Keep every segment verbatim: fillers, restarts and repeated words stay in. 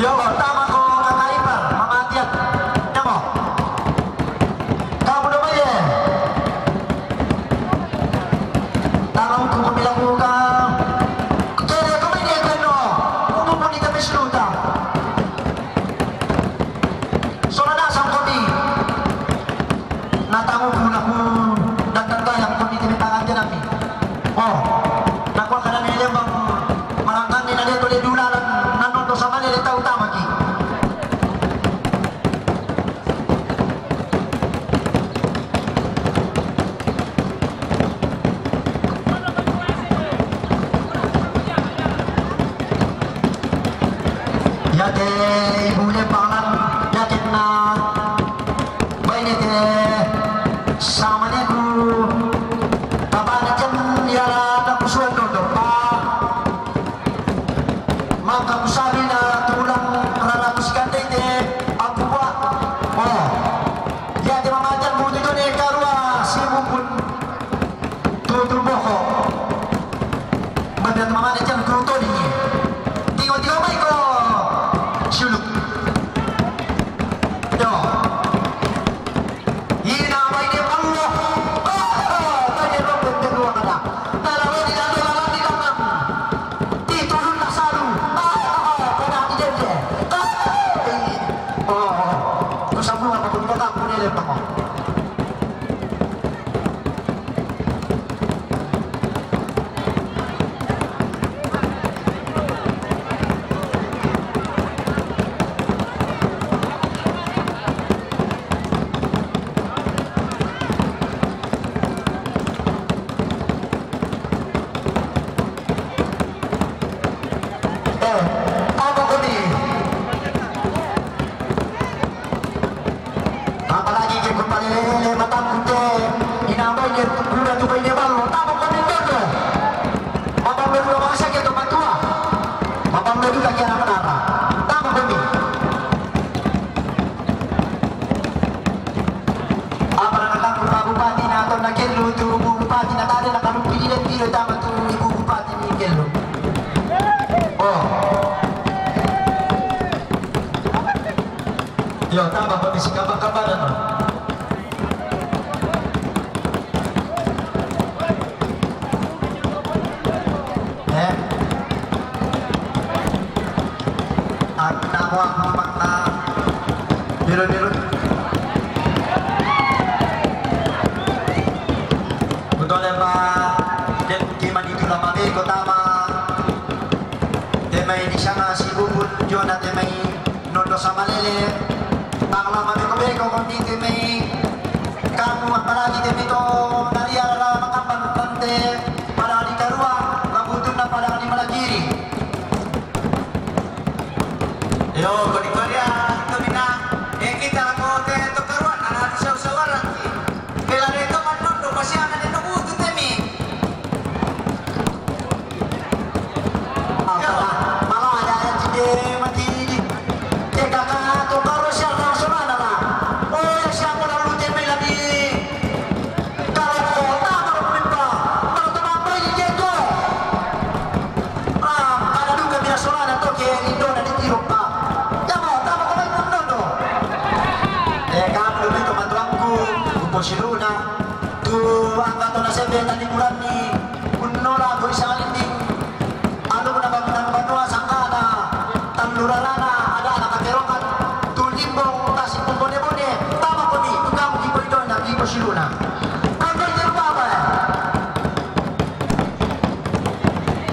Yo, tama ko kakak ipar, Mama Atian. Namo. Kamu do mai e. Tama uku ko bilang buka. Kere ko mai dia kano. Umu pun ita misluta. Sola nasang ko mi. Natamu pun aku datang tayang ko mi tini tangan tenami. Oh, nakuakan ni lembang malangkan ni nade to de dulalan nanon to sama ni de tau tamaki. Iate ibu ne pangan, iate na baine te sama ne ku. Papa ne ken iara na kusuan dodo pa. Maka kusabi na tulang rara kusikandai te aku ba. Oh. Iate mamajan buti do ne karua si bukun. Tutu boko. Mada mama ne jan kuto di. Tigo-tigo mai ko. Suluk. Yo. Ina mai de pango. Oh, oh, mai de rombong kedua kada. Tala di dado, tala di dalam. Titulun na salu. Ah, ah, ah, pada di dende. Ah, oh, oh. Kusambung apa pun kota pun ele pango. Eh, apa ko ni? Apalagi ke ko palele matangku te, inambai dia kuda tu bai dia ballo, tama ko ni dodo. Mabang bedu masa ke to matua. Mabang bedu kaki anak menara. Tama ko ni. Apa na katangku Pak Bupati na to na kello tu Ibu Bupati na tadi na kalu pili dan pili tama tu Ibu Bupati ni kello. Oh. Yo, tama ko ni si kabar-kabaran, no? Eh? Aku namo aku makna biru-biru. Betul ya, Pak. Dan kiman itu lama deh kota mah. Temai di sana si bubun Jona temai. Nondo samalele, tang lama beko-beko kondite mei. Kamu apalagi te mito nariara la makamban tante, pada di karua, kabutun na pada di malakiri. Yo, kodi kodia, to mina, e kita ko te to karua, na tu sau-sauaran ki. Kela de to mandondo pasiangan de no butu temi. Apa? Malah ada yang cide mati di. Cek kakak tu baru siapa yang sudah ada lah. Oh, yang siapa lalu temi lagi. Kalau kota baru minta, kalau teman pergi dia tu. Ah, ada juga bila suara tu ke Indo dan di Tirupa. Ya mau, tak mau kau main pun dulu. Eh, kamu lebih ke matuangku, kupo siluna. Tu angka tona sebe tadi kurani. Kunnola goi salinding. Anu na bangunan banua sangkana. Tanduralana ada anak katerokan. Tu limbong tasik pun bone-bone. Tama koni, tu kamu kipo idona, kipo siluna. Kau kau itu apa, eh?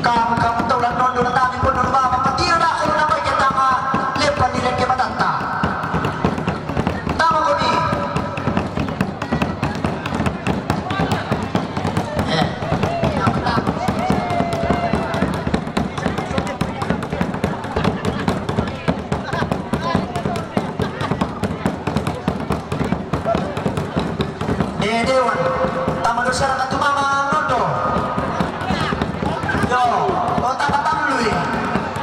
Kamu, kamu tahu lah nondo na tadi pun nondo apa? Patira dah aku na baik kita mah. Lepas ni lagi matatta. Tama koni. Eh. Dewan, tama do sera katu mama nondo. Yo, o tama tamlui.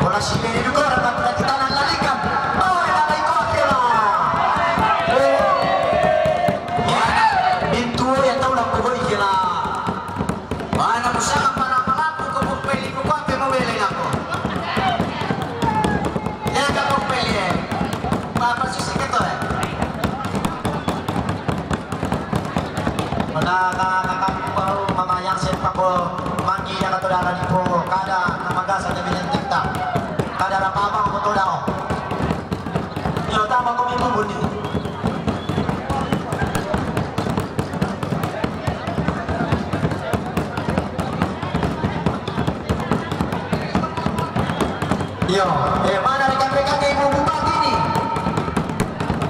Bola si Beni Dukora, tapi lagi tanah lalikan. Oh, ina mai kote la. Oh. Bintu ya tau la pogoi kela. Bana musaka para malapu ko pupeli ko kote mo bele lako. Ya ka pupeli. Ka, ka, ka, pau mama yang sempa ko manggi na kato dara di po kada na magasa na binententa. Kada na papa ko to dao. Yo, tama ko mi bubuni. Yo, eh, mana rekan-rekan Ibu Bupati ini?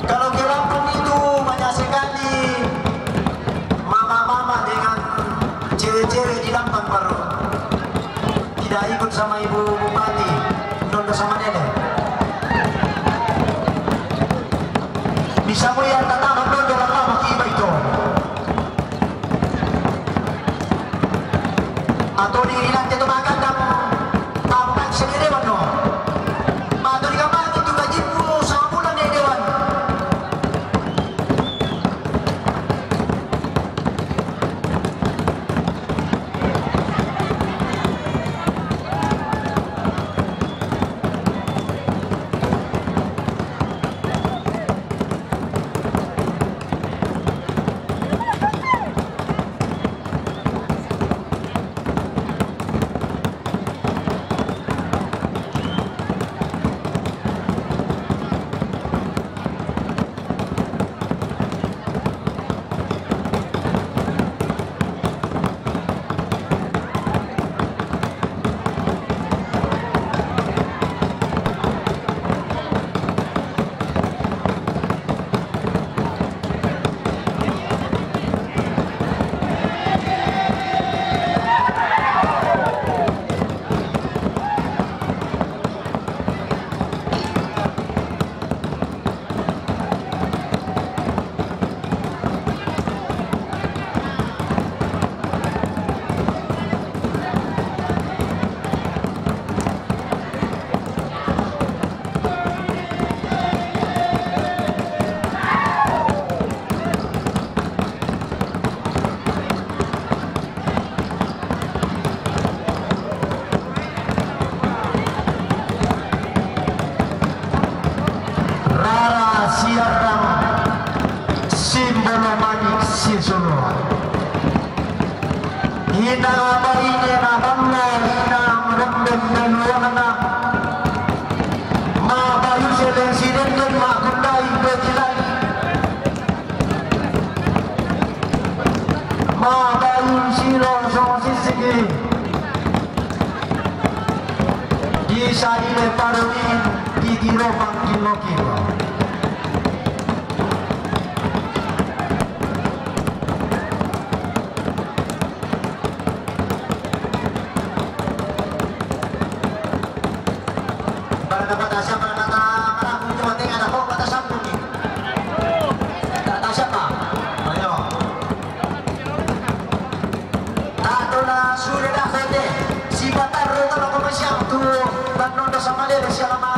Kalau ke Lampung itu banyak sekali mama-mama dengan cewek-cewek di Lampung baru tidak ikut sama Ibu Bupati, nondo sama nene. Bisa mui yang tatama nondo lakama kiba itu. Atau di ilang keto magandang papan sendiri wano. Atau di kamar itu gajimu sama bulan ya dewan. Rara siarang simbolo manik sisolo. Ina baine na banna ina merembem dan wangna. Ma bayu seleng sidenden ma kundai betilan. Ma bayu silo songo sisigi. Di saile parowin di tiro pangkino-kino. Para dapat asya, para kata, para aku cuma tengah ada kok kata sambung ni. Kata siapa? Ayo. Tato na sudah dah kete. Si Batar tolo ko masyang tu. Tanondo sama dia siapa?